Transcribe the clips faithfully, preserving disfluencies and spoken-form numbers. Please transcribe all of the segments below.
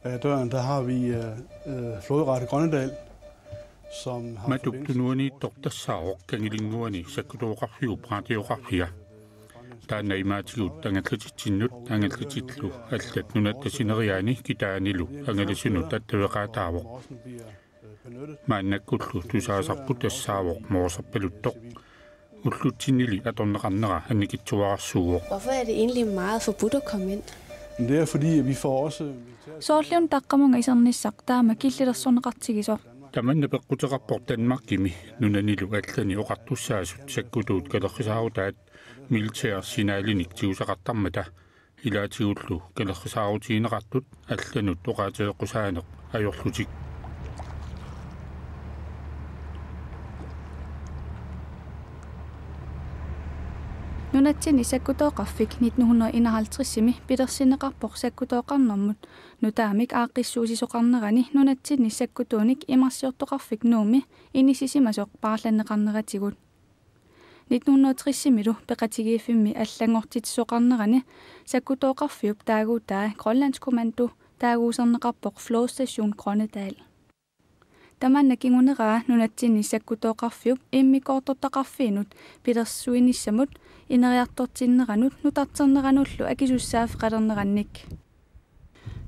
Af døren, der har vi øh, øh, Flodrette Grønnedal, som har Matup forbindelse tunuaniittoq tassaavoq Kangilinnguani sakkutooqarfiup radioqarfia. Taanna imaatigut angallatitsinnut angallatillu allat nunatta sineriaani kitaanilu angalasunut attaveqaataavoq. Maannakkullu tusaasarput tassaavoq moorsappaluttoq. Ullutsinnili atorneqarnera annikitsuararsuuvoq. Hvorfor er det egentlig meget forbudt at komme ind? Men det er fordi, at vi får også militær Soorliuna taqqamunga isernissaq taama killilersorneqartigisoq. Tamanna peqquteqarpoq Danmarkimi nunanilu allani oqartussaasut sakkutuut kalerrisaarutaat militær signalinik tigusaqartarmata. Ilaatigullu kalerrisaarutigineqartut allanut oqaaseqqusaaneq ajorlutik. Nunatsinni sakkutooqarfik nitten hundrede enoghalvtredsimi pilersinneqarpoq sakkutooqarnermut nutaamik aaqqissuussisoqarnerani nunatsinni sakkutuunik imarsiortoqarfik Nuummi inissisimasoq paarlanneqarneratigut. Nitten hundrede tresimilu peqatigiiffimmi allanngortitsisoqarnerani sakkutooqarfiup taaguutaa Grønlandskommando taaguuserneqarpoq Flådestation Grønnedal. Tamanna kinguneraa nunatsinni sakkutooqarfiup immikkoortortaqarfiinut pilersuinissamut ineriartortinneranut nutarterneranullu akisussaaffeqalernerannik.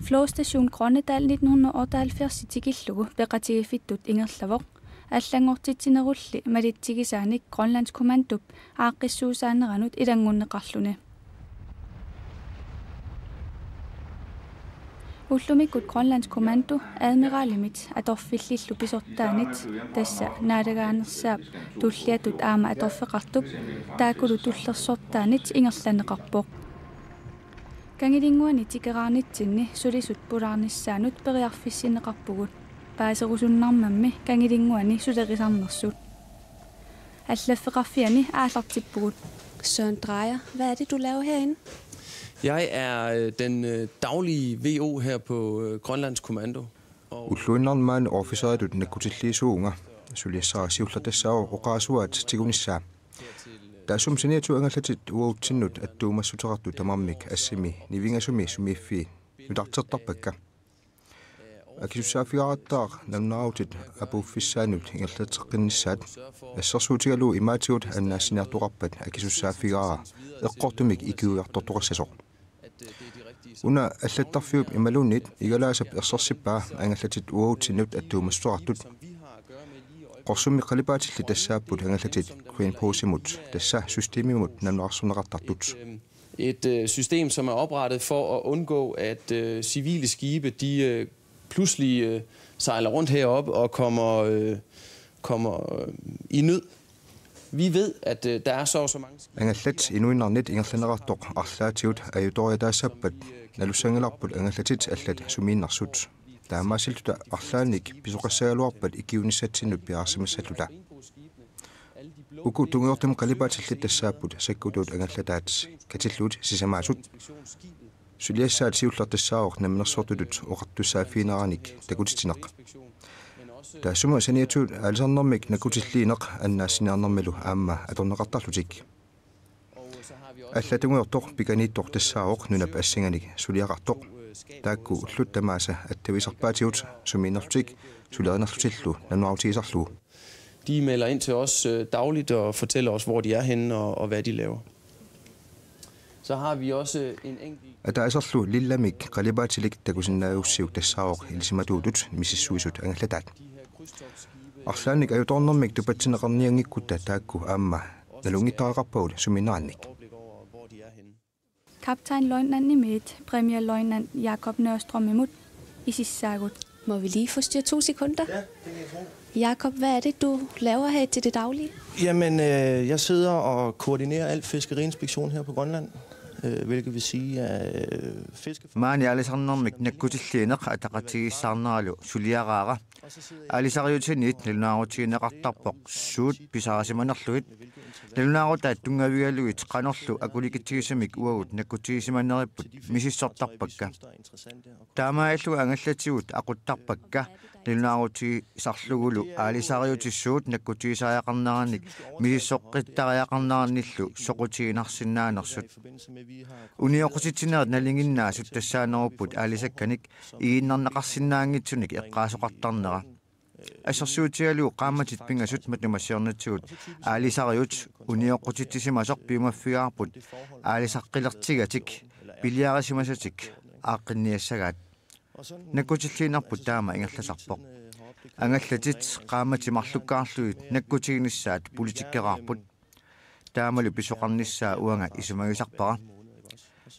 Flådestation Grønnedal nitten hundrede og otteoghalvfjerds tikillugu peqatigiiffittut ingerlavoq. Allanngortitsinerulli malitsigisaanik Grønlandskommandop aaqqissuussaaneranut ilanngunneqarluni. Ullumikkut Grønlandskommando admiralimit atorfillillu pisortaanit, tassa naalagaanersaap tulliatut aamma atorfeqartup, taakkulu tullersortaanit ingerlanneqarpoq. Kangilinnguani tikeraarnitsinni sulisut pulaarnissaannut periarfissinneqarpugut. Paaserusunnarmammi Kangilinnguani sulerisarnersut. Allaffeqarfiani aallartippugut. Søren Drejer, hvad er det, du laver herinde? Jeg er øh, den øh, daglige V O her på øh, Grønlands Kommando. Og Ulluinnarni maani officeritut nakkutilliisuuvunga, suliassaara siulleq tassaavoq oqarasuaat tigunissaa. Taassuma saniatigut angallatit uagutsinnut attuumassuteqartut tamarmik assimi nivingasumi sumiiffii nutartertarpakka. Akisussaaffigaarattaaq nalunaarutit apuuffissaannut ingerlateqqinnissaat, assersuutigalugu imaatigut annaassiniartoqarpat akisussaaffigaara eqqortumik ikiuiartortoqassasoq. Una allattarfiup imaluunniit Igalaasap ersersippaa angallatit uagutsinnut attuumassuteqartut. Qorsummik qalipaatillit tassaapput angallatit Green Posimut, tassa systemimut nalunaarsorneqartartut. Et øh, system, som er oprettet for at undgå, at øh, civile skibe de øh, pludselig øh, sejler rundt heroppe og kommer, øh, kommer øh, i nød. Vi ved, at øh, der er så og så mange skibe. Angallat inuinnarnit ingerlanneqartoq arlaatigut ajutoriataassappat nalussanngilarput angallatit allat sumiinnersut. Taamaasilluni arlaannik pisoqassagaluarpat ikiuinissatsinnut piareersimassalluta. Uku tungujortumik qalipaatillit tassaapput sakkutuut angallataat katillugit sisamaasut. Suliassaat siulleq tassaavoq namminersortutut oqartussaaffigineranik takutitsineq. Taassuma saniatigut aalisarnermik nakkutilliineq annaassiniarnermilu aamma atorneqartarlutik. Allatungujortoq pikaniittoq tassaavoq nunap assinganik suliaqartoq. Taakku ullut tamaasa attavigisarpaatigut sumiinnerlutik sulerinerlutillu nalunaarutigisarlugu. De melder ind til os øh, dagligt og fortæller os, hvor de er henne og, og hvad de laver. Så har vi også øh, en enkelt Ataaserlu lillamik qalipaatilik takusinnaagussiuk tassaavoq ilisimatuutut misissuisut angallataat. Arlaannik ajutoornermik tupatsinneqarnianngikkutta taakku aamma nalunngittariaqarpagut sumiinnerannik. Kaptajnløjtnantimiit premierløjtnant Jakob Nørstrømimut isissaagut. Må vi lige forstyrre to sekunder? Ja, det kan jeg tro. Jakob, hvad er det, du laver her til det daglige? Jamen, øh, jeg sidder og koordinerer al fiskeriinspektion her på Grønland, øh, hvilket vil sige, at øh, fiske... Maani aalisarnermik nakkutilliineq ataqatigiissaarneralu suliaraara. Aalisariutinit nalunaarutigineqartarpoq suut pisarisimanerlugit. Nalunaarutaat tunngavigalugit qanorlu akulikitsigisumik uagut nakkutigisimaneripput misissortarpakka. Taamaalillunga angallatigut aquttarpakka, nalunaarutigisarlugulu aalisariutissuit nakkutigisariaqarnerannik misissoqqittariaqarnerannillu soqutiginarsinnaanersut. Unioqqutsitsinerit nalinginnaasut tassaanerupput aalisakkanik iginnarneqarsinnaanngitsunik eqqaasoqartarnera. Assersuutigalugu qaammatit pingasut matuma siornatigut aalisariut unioqqutitsisimasoq piumaffigaarput aalisaqqilertigatik piliarisimasatik aaqqinniassagaat. Nakkutilliinerput taama ingerlasarpoq. Angallatit qaammatit marlukkaarlugit nakkutiginissaat politikkeraarput. Taamalu pisoqarnissaa uanga isumagisarpara.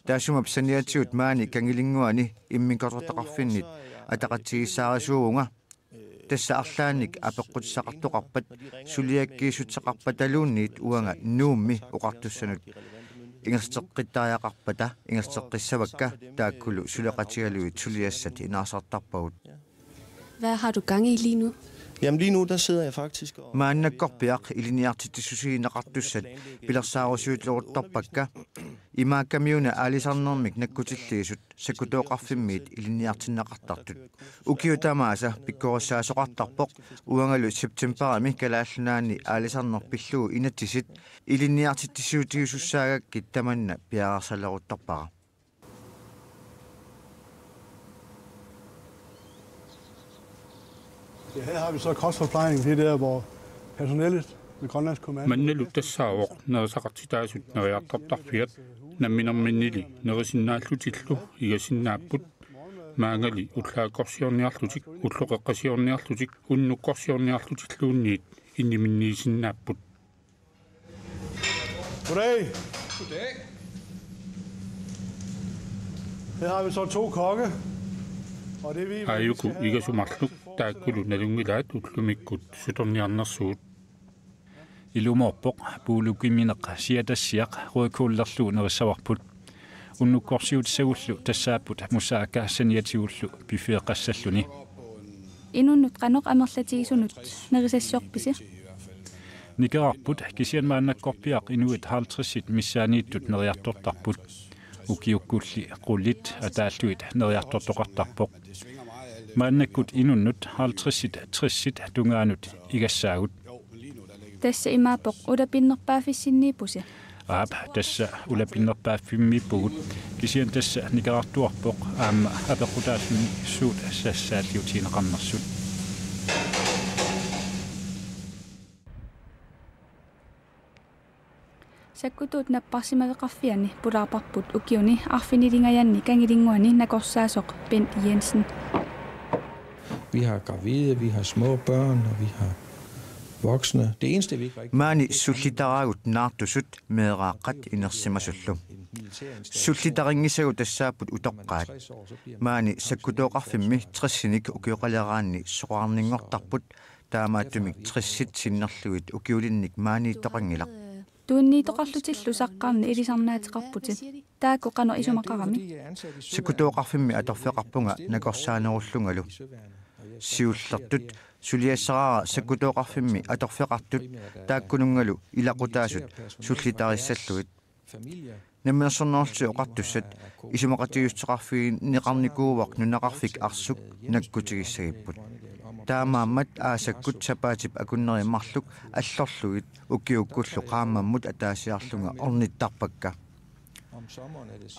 Taassuma saniatigut maani Kangilinnguani immikkoortortaqarfinnit ataqatigiissaarisuuvunga. Tassa arlaannik apeqqutissaqartoqarpat suliakkiissuteqarpataluunniit uanga Nuummi oqartussanut ingerlateqqittariaqarpata ingerlateqqissavakka, taakkulu suleqatigalugit suliassat inaarsaartarpagut. Hvad har du gang i lige nu? Jamen lige nu, der sidder jeg faktisk og... Maannakkorpiaq ilinniartitsissusiineqartussat pilersaarusiuleruttorpakka. Imaakkamiuna aalisarnermik nakkutilliisut sakkutooqarfimmiit ilinniartinneqartartut. Ukiut tamaasa pikkorissaasoqartarpoq, uangalu septembarimi Kalaallit Nunaanni aalisarneq pillugu inatsisit ilinniartitsissutigisussaagakkit tamanna piareersaleruttorpara. Ja, her har vi så kropsforplejning. Det er der, hvor personellet ved Grønlands Kommando... Mannalu tassaavoq nerisaqartitaasut neriartortarfiat. Namminerminnili nerisinnaallutillu igasinnaapput. Maannali ullaakkorsiorniarlutik, ulloqeqqasiorniarlutik, unnukkorsiorniarlutilluunniit inniminniisinnaapput. Goddag. Her har vi så to kokke. Og det vi... Aajuku igasu marluk, taakkulu nalunngilaat ullumikkut sutorniarnersugut. Ilumoorpoq puulukimmineq siatassiaq rødkålerlugu nerissavarput. Unnukkorsiutissagullu tassaapput moussaka saniatigullu piffeeqqassalluni. Inunnut qanoq amerlatigisunut nerisassiorpisi? Nikerarput, kisianni maannakkorpiaq inuit halvtredsit missaanniittut neriartortarput. Ukiukkulli qulit ataallugit neriartortoqartarpoq. Maannakkut inunnut halvtredsit tressit tungaanut igassaagut. Tassa imaappoq ulapinnerpaaffissinniippusi? Aap, tassa ulapinnerpaaffimmiippugut. Kisianni tassa nikerartuarpoq aamma apeqqutaalluni suut sassaalliutigineqarnersut. Sakkutuut napparsimaveqarfianni pulaarparput ukiuni arfinilingajanni Kangilinnguani nakorsaasoq Bent Jensen. Vi har gravide, vi har små børn, og vi har voksne. Det eneste, vi ikke rigtig... Maani sullitaraagut naartusut meeraaqqat inersimasullu. Sullitarinngisagut tassaapput utoqqaat. Maani sakkutooqarfimmi tressinik ukioqaleraanni soraarninngortarput, taamaattumik tressit sinnerlugit ukiulinnik maaniittoqanngilaq. Tunniutoqarlutillu saqqarneq ilisarnaateqarputit. Taakku qanoq isumaqarami? Sakkutooqarfimmi atorfeqarpunga nakorsaanerullungalu. Siullertut suliassaraara sakkutooqarfimmi atorfeqartut taakkununngalu ilaqutaasut sullitarissallugit. Namminersornerullutik Oqartussat isumaqatigiissuteqarfigineqarnikuuvoq nunaqarfik arsuk nakkutigissagipput. Taamaammat aasakkut sapaatip akunneri marluk allorlugit ukiukkullu qaammammut ataasiarlunga ornittarpakka.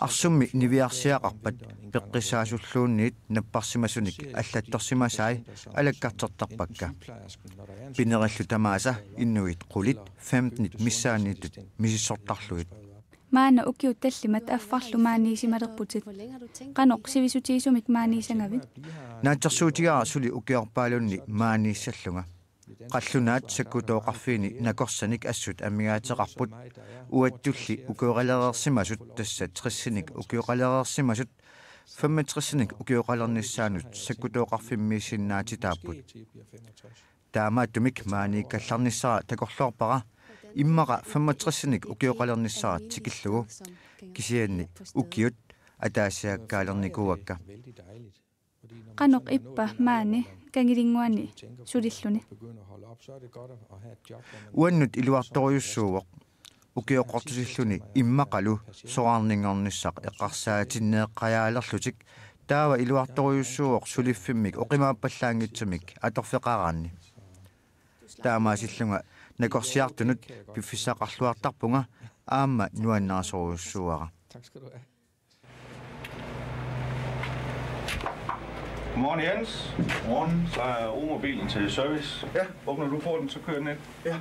Arsummi niviarsiaqarpat peqqissaasulluunniit napparsimasunik allattorsimasai alakkartertarpakka. Pinerillu tamaasa inuit qulit femtenit missaanniittut misissortarlugit. Maanna ukiut tallimat affarlu maaniisimalerputit. Qanoq sivisutigisumik maaniissagavit? Naatsorsuutigaara suli ukiorpaalunni maaniissallunga. Qallunaat sakkutooqarfiini nakorsanik assut amigaateqarput. Uattulli ukioqalereersimasut, tassa tressinik ukioqalereersimasut femogtressinik ukioqalernissaannut sakkutooqarfimmiissinnaatitaapput. Taamaattumik maaniikkallarnissara takorloorpara, immaqa femogtressinik ukioqalernissara tikillugu. Kisianni ukiut ataasiakkaalernikuuakka. Qanoq ippa maani Kangilinnguani sulilluni? Uannut iluartorujussuuvoq. Ukioqqortusilluni immaqalu soraarninngornissaq eqqarsaatinneeqqajaalerlutik Taava iluartorujussuuvoq suliffimmik oqimaappallaanngitsumik atorfeqaraanni. Taamaasillunga nakorsiartunut piffissaqarluartarpunga aamma nuannaasorujussuuara. Godmorgen, Jens. Godmorgen. Så er Omobilen til service. Ja. Åbner du porten, så kører den ind. Ja.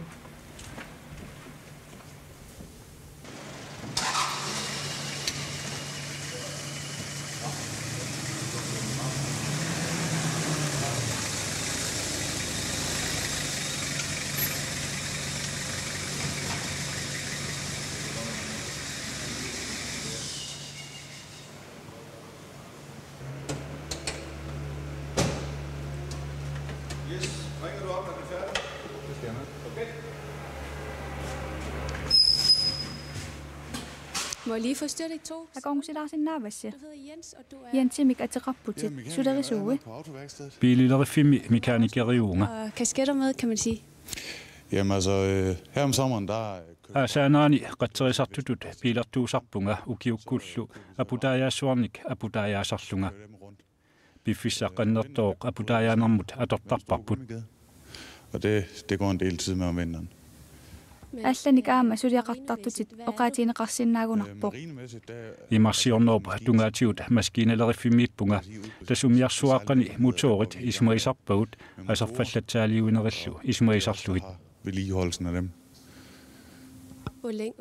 Yes, ringer du op, når det er færdigt? Det skal jeg nok. Okay. Må jeg lige forstyrre dig to? Akornusilaarsinnaavassi? Du hedder Jens, og du er... Jensimik ateqarputit, sulerisuui? Biilileriffimmi mekaanikeriuvunga. Og kasketter med, kan man sige. Jamen altså, øh, her om sommeren, der... Aasaannaani qatserisartutut biilertuusarpunga ukiukkullu aputaajaassuarnik aputaajaasarlunga. Piffissaq qannertooq aputaajaanermut atortarparput. Og det, det går en del tid med om vinteren. Allanik aamma suliaqartartutit oqaatigineqarsinnaagunarpoq. Imarsiornerup tungaatigut maskiinaleriffimmiippunga, tassa umiarsuaaqqani motorit isumagisarpagut aserfallatsaaliuinerillu isumagisarlugit. Vedligeholdelsen af dem.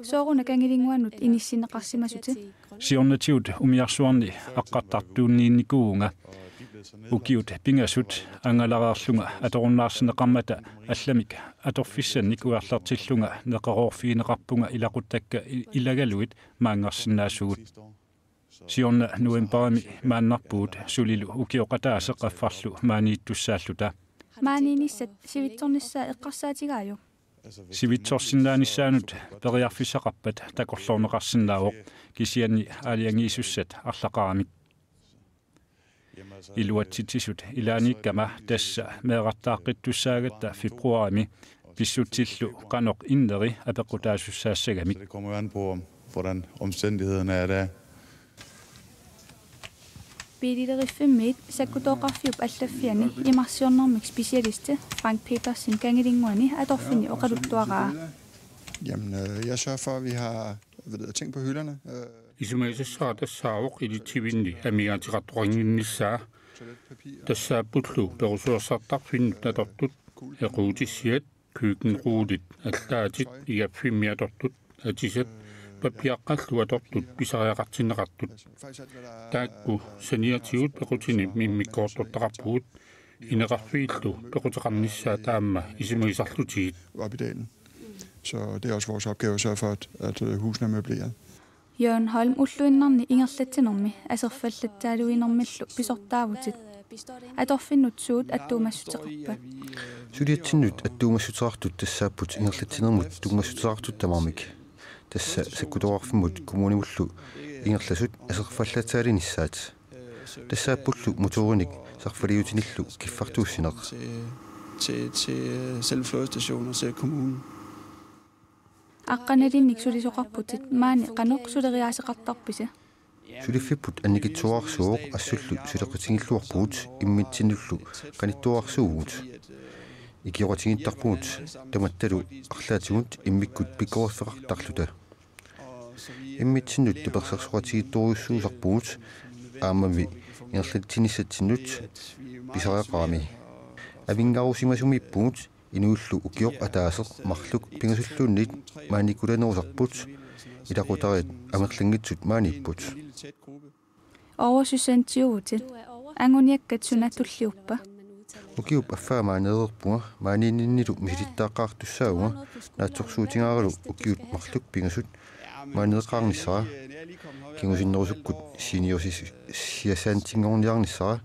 Sooruna Kangilinnguanut inissinneqarsimasutit? Siornatigut umiarsuarni aqqartartuunniinnikuuvunga. Ukiut pingasut angalareerlunga atorunnaarsinneqarmata allamik atorfissannik ujarlertillunga neqeroorfigineqarpunga ilaquttakka i-, ilagalugit maanngarsinnaasugut. Siorna novembarimi maannarpugut sulilu ukioq ataaseq affarlu maaniittussaalluta. Maaniinissat sivitsornissaa eqqarsaatigaajuk? Sivitsorsinnaanissaanut periarfissaqarpat takorloorneqarsinnaavoq kisianni aalajangiisussat arlaqaramik. Iluatsitsisut ilaaniikkama tassa meerartaaqqittussaagatta februarimi pissutsillu qanoq inneri apeqqutaasussaassagamik. Så det kommer jo an på, om, hvordan omstændighederne er der. Biilileriffimmiit sakkutooqarfiup allaffiani imarsiornermik specialisti Frank Petersen Kangilinnguani atorfinni oqaluttuaraa. Jamen, øh, jeg sørger for, at vi har hvad ved jeg, ting på hylderne. Øh, Isumagisassara tassaavoq ilitsivinni amigaateqartoqannginnissaa. Tassaappullu perusuersartarfinnut atortut, equutissiat, køkkenrullit, allaatit, igaffimmi atortut, atisat, pappiaqqallu atortut pisariaqartinneqartut. Taakku saniatigut pequtinik immikkoortortaqarpugut, ineqarfiillu pequteqarnissaat aamma isumagisarlutigit. Op i dalen. Så det er også vores opgave at sørge for, at, at øh, husene er møbleret. Jørgen Holm ulluinnarni ingerlatsinermi aserfallatsaaliuinermillu pisortaavutit. Atorfinnut suut attuumassuteqarpa? Suliatsinnut attuumassuteqartut tassaapput ingerlatsinermut tunngassuteqartut tamarmik. Tassa sakkutooqarfimmut kommunimullu ingerlasut aserfallatsaalinissaat. Tassaappullu motorinik sarfaliutinillu kiffartuussineq. Til, til, til selve flådestationen og til kommunen. Aqqanalinnik sulisoqarputit maani qanoq suleriaaseqartarpisi? Suliffipput annikitsuararsuuvoq assullu suleqatigiilluarpugut immitsinnullu qanittuararsuuvugut. Ikioqatigiittarpugut tamattalu arlaatigut immikkut pikkoriffeqartarluta. Immitsinnut tapersersoqatigiittorujussuusarpugut aammami ingerlatsinissatsinnut pisariaqarami. Avinngarusimasumiippugut inuillu ukioq ataaseq marluk pingasulluunniit maaniikkulanerusarput ilaqutariit amerlanngitsut maaniipput. Oversysentiuvutit. Anguniakkat suna tulliuppa? Ukiup affaa maaniireerpunga maaniinninnilu misilittaaqqaartussaavunga naatsorsuutigaaralu ukiut marluk pingasut maaniiqqaarnissara kingusinnerusukkut seniorsiasaantinngorniarnissara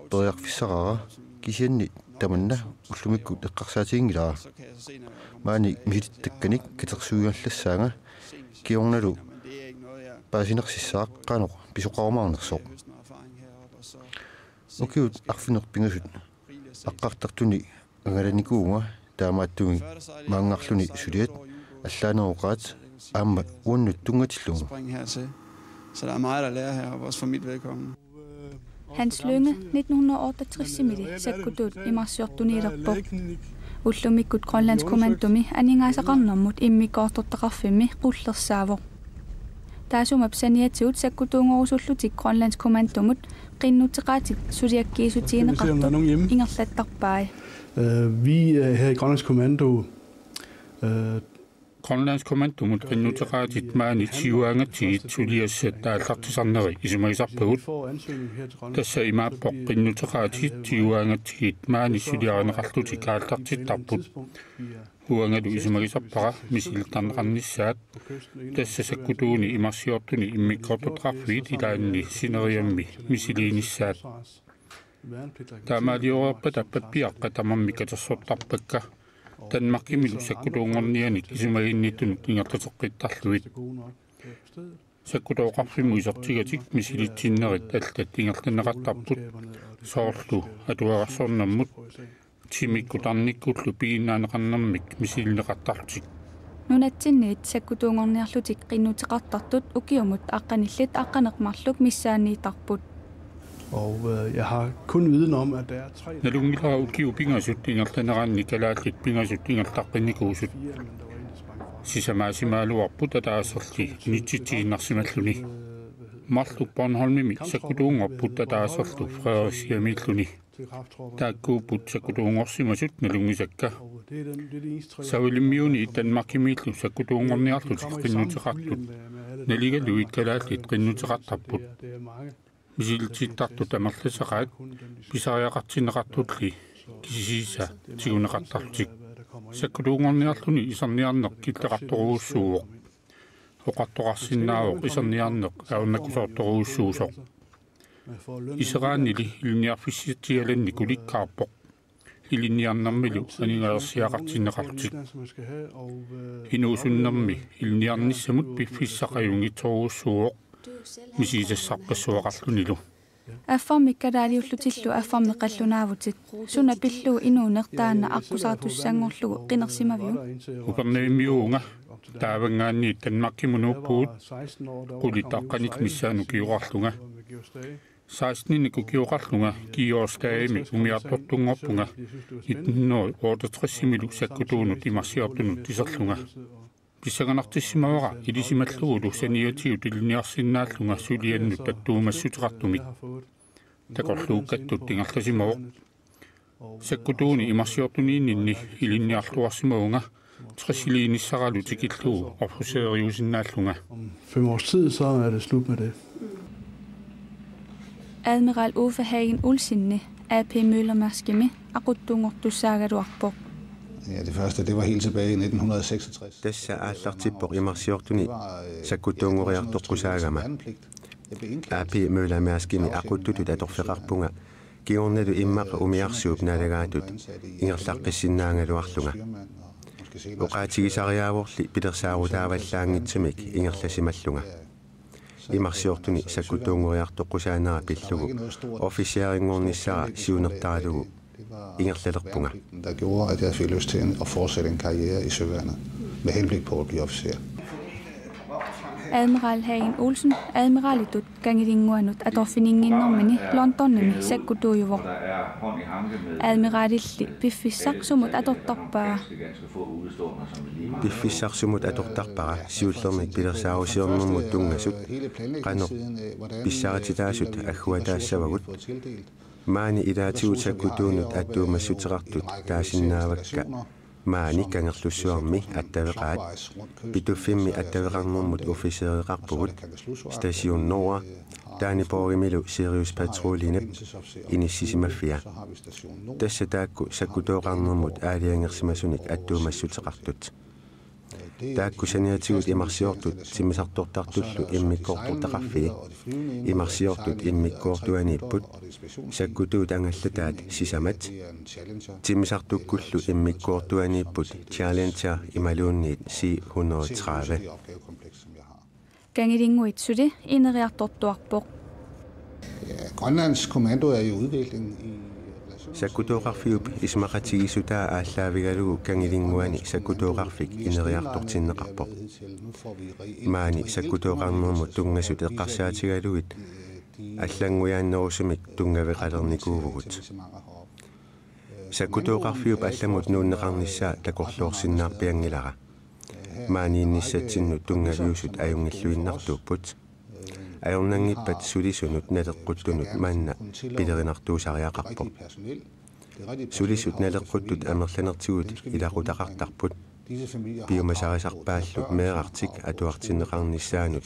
periarfissaraara kisianni tamanna ullumikkut eqqarsaatiginngilara. Maani misilittakkanik katersuigallassaanga kingornalu paasinersissaaq qanoq pisoqarumaarnersoq. Ukiut arfineq-pingasut aqqartartuni angalanikuuvunga taamaattumik maanngarluni suliat allaaneroqaat aamma uannut tunngatillugu. Så der er meget, der lærer her, også for mit vedkommende. Hans Lynge nitten hundrede og otteogtres-imili sakkutuut imarsiortuniilerpoq. Ullumikkut Grønlandskommandomi aningaasaqarnermut immikkoortortaqarfimmi qullersaavoq. Taassuma saniatigut sakkutuunngorusullutik Grønlandskommandomut qinnuteqaatit suliakkiissutigineqartut ingerlattarpai. Øh, vi øh, her i Grønlands Kommando øh, Grønlandskommandomut qinnuteqaatit maani tyve-angatsigit suliassat aallartisarneri isumagisarpagut. Tassa imaappoq qinnuteqaatit tyve-angatsigit maani suliarineqarlutik aallartittarput. Uangalu isumagisarpara misilittarneqarnissaat. Tassa sakkutuuni imarsiortuni immikkoortortaqarfiit ilaanni sineriammi misiliinissaat. Taamaalioreerpata pappiaqqat tamarmik katersortarpakka. Danmarkimilu sakkutuunngornianik isumaginnittunut ingerlateqqittarlugit. Sakkutooqarfimmut isertigatik misiliitinnerit allat ingerlanneqartarput, soorlu atuagarsornermut, timikkut tarnikkullu piginnaaneqarnermik misilineqartarlutik. Nunatsinniit sakkutuunngorniarlutik qinnuteqartartut ukiumut aqqanillit aqqaneq-marluk missaanniittarput. Og øh, jeg har kun viden om, at der er tre... Nalunngilara ukiut pingasut ingerlaneranni kalaallit pingasut ingerlaqqinnikuusut. Sisamaasimagaluarput ataaserli unitsitsiinnarsimalluni. Marluk Bornholmimi sakkutuunngorput ataaserlu Fredericiamiilluni. Taakkuupput sakkutuunngorsimasut nalunngisakka. Savalimmiuni Danmarkimiillu sakkutuunngorniarlutik qinnuteqartut. Naligalugit kalaallit qinnuteqartarput. Misilitittartut amerlasaqaat pisariaqartinneqartulli kisiisa tiguneqartarlutik. Sakkutuunngorniarluni iserniarneq killeqartorujussuuvoq. Oqartoqarsinnaavoq iserniarneq ajornakusoortorujussuusoq. Iseraannili ilinniarfissatsialanni kulikkaarpoq. Ilinniarnermilu aningaasarsiaqartinneqarlutik. Inuusunnermi ilinniarnissamut piffissaq ajunngitsorujussuuvoq misigisassarpassuaqarlunilu. Affarmik kalaaliullutillu affarmik qallunaavutit. Suna pillugu inuuneq taanna aqqusaartussanngorlugu qinersimaviuk? Upernavimmiuuvunga. Taavanngaanniit Danmarkimut nuuppugut. Qulit aqqanillit missaanni ukioqarlunga. Seksteninik ukioqarlunga Georg Stagemi umiartortunngorpunga nitten hundrede og otteogtres-imilu sakkutuunut imarsiortunut iserlunga. Pissanganartissimavara ilisimallugulu saniatigut ilinniarsinnaallunga suliannut attuumassuteqartumik. Takorluukkattut ingerlasimavoq. Sakkutuuni imarsiortuniinninni ilinniarluarsimavunga, tres-iliinissaralu tikillugu officeeriusinnaallunga. Om fem års tid, så er det slut med det. Admiral Uffe Hagen Olsenip A P Møller-Mærskimi aquttunngortussaagaluarpoq. Ja, det første, det var helt tilbage i nitten hundrede og seksogtres. Tassa aallartippoq imarsiortuni sakkutuunngoriartoqqusaagama. A P Møller-Mærskimi aquttutut atorfeqarpunga kingornalu immaqa umiarsuup naalagaatut ingerlaqqissinnaagaluarlunga. Oqaatigisariaavorli pilersaarutaavallaanngitsumik ingerlasimallunga. Imarsiortuni sakkutuunngoriartoqqusaanera pillugu officeerinngornissara siunertaralugu ingerlalerpunga. Der gjorde, at jeg fik lyst til en, at fortsætte en karriere i søværnet med henblik på at blive officer. Admiral Hagen Olsen admiralitut Kangilinnguanut atorfininnginnermini Londonimi sakkutuujuvoq. Admiralilli piffissaq sumut atortarpaa? Piffissaq sumut atortarpara siullermik pilersaarusiornermut tunngasut qanoq pissarititaasut agguataassavagut. Maani ilaatigut sakkutuunut attuumassuteqartut taasinnaavakka maani Kangerlussuarmi attaveqaat. Pituffimmi attaveqarnermut officeereqarpugut. Station Nord, Dannebrogimilu Sirius Patruljenip inissisimaffia. Tassa taakku sakkutooqarnermut aalajangersimasunik attuumassuteqartut. Taakku saniatigut imarsiortut timmisartortartullu immikkoortortaqarfii. Imarsiortut immikkoortuaniipput. Sakkutuut angallataat sisamat. Timmisartukkullu immikkoortuaniipput Challenger imaluunniit C hundrede og tredive. Kangilinnguit suli ineriartortuarpoq. Ja, Grønlands Kommando er i udvikling i Sakkutooqarfiup isumaqatigiissutaa aallaavigalugu Kangilinnguani sakkutooqarfik ineriartortinneqarpoq. Maani sakkutooqarnermut tunngasut eqqarsaatigalugit Allanngujaannerusumik tunngaveqalernikuuvugut. Sakkutooqarfiup allamut nuunneqarnissaa takorloorsinnaarpianngilara. Maaniinnissatsinnut tunngaviusut ajunngilluinnartuupput. Ajornanngippat sulisunut naleqquttunut manna pilerinartuusariaqarpoq. Sulisut naleqquttut amerlanertigut ilaqutaqartarput. Piumasarisarpaallu meerartik atuartinneqarnissaanut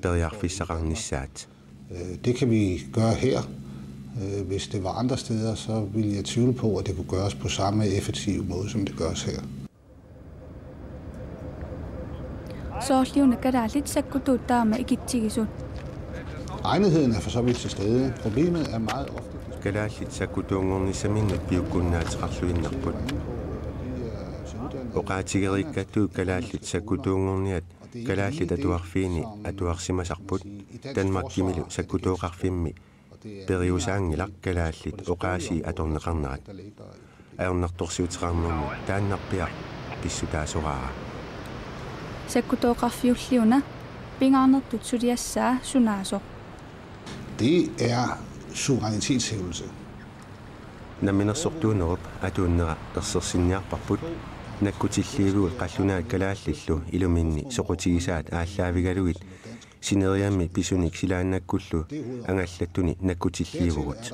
periarfissaqarnissaat. Øh, Det kan vi gøre her. Øh, Hvis det var andre steder, så ville jeg tvivle på, at det kunne gøres på samme effektive måde, som det gøres her. Soorliuna kalaallit sakkutuut taama ikitsigisut. Egnetheden er for så vidt til stede. Problemet er meget ofte... Kalaallit sakkutuunngornissaminnut piukkunnaateqarluinnarput. Oqaatigereerakku kalaallit sakkutuunngorniat Kalaallit Atuarfiini atuarsimasarput, Danmarkimilu sakkutooqarfimmi periusaanngilaq kalaallit oqaasii atorneqarnerat. Ajornartorsiuteqarnermut taannarpiaq pissutaasoraara. Sakkutooqarfiulliuna pingaarnertut suliassaa sunaasoq. Det er suverænitetshævdelse. Namminersortuunerup atuunnera ersersinniarparput, nakkutilliivugut qallunaat kalaallillu iluminni soqutigisaat aallaavigalugit sineriammi pisunik silaannakkullu angallattuni nakkutilliivugut.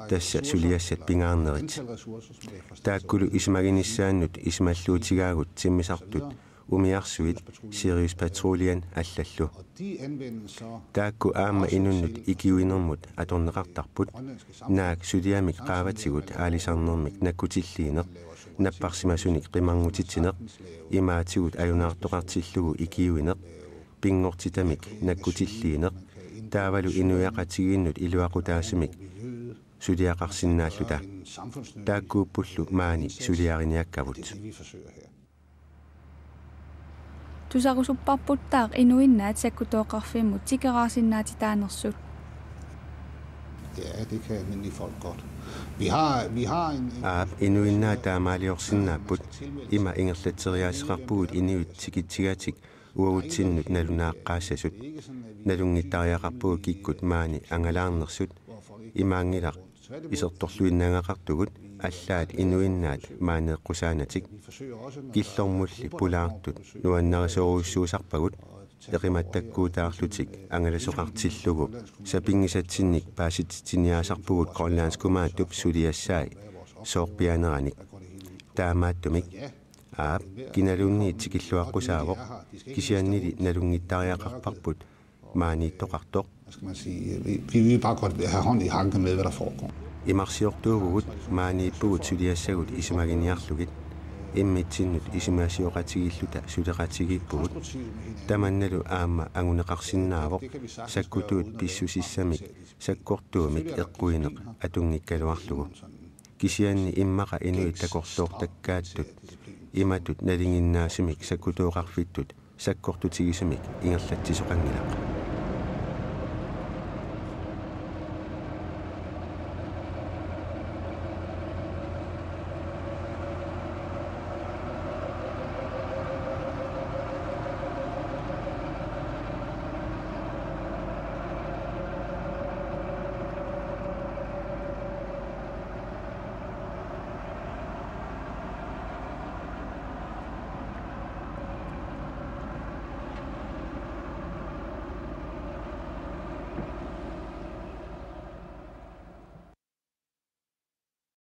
Tassa suliassat pingaarnerit. Taakkulu isumaginissaannut isumalluutigaagut timmisartut umiarsuit Sirius Patruljen allallu. Taakku aamma inunnut ikiuinermut atorneqartarput, naak suliamik qaavatigut aalisarnermik nakkutilliineq, napparsimasunik qimarngutitsineq, imaatigut ajunaartoqartillugu ikiuineq, pinngortitamik nakkutilliineq, taavalu inuiaqatigiinnut iluaqutaasumik suliaqarsinnaalluta. Taakkuuppullu maani suliariniakkavut. Tusarusupparputtaaq inuinnaat sakkutooqarfimmut tikeraarsinnaatitaanersut. Ja, det kan almindelige folk godt. Vi har, vi har en, en... Aap, inuinnaat taamaaliorsinnaapput, ima ingerlatseriaaseqarpugut inuit tikitsigatik uagutsinnut nalunaaqqaassasut. Nalunngittariaqarpugut kikkut maani angalaarnersut, imaanngilaq isertorluinnagaqartugut allaat inuinnaat maaneeqqusaanatik. Killormulli pulaartut nuannarisorujussuusarpagut, eqimattakkuutaarlutik angalasoqartillugu sapinngisatsinnik paasititsiniaasarpugut grønlandskumaattup suliassai soorpianeranik. Taamaattumik, aap, kinaluunniit tikilluaqqusaavoq, kisiannili nalunngittariaqarparput maaniittoqartoq. Hvad skal man sige? Vi, vi vil bare godt have hånd i hanke med, hvad der foregår. Imarsiortuuvugut, maaniippugut suliassagut isumaginiarlugit. Immitsinnut isumasioqatigiilluta suleqatigiippugut. Tamannalu aamma anguneqarsinnaavoq sakkutuut pissusissamik sakkortuumik eqquineq atunngikkaluarlugu. Kisianni immaqa inuit takorloortakkaattut imatut nalinginnaasumik sakkutooqarfittut sakkortutigisumik ingerlatsisoqanngilaq.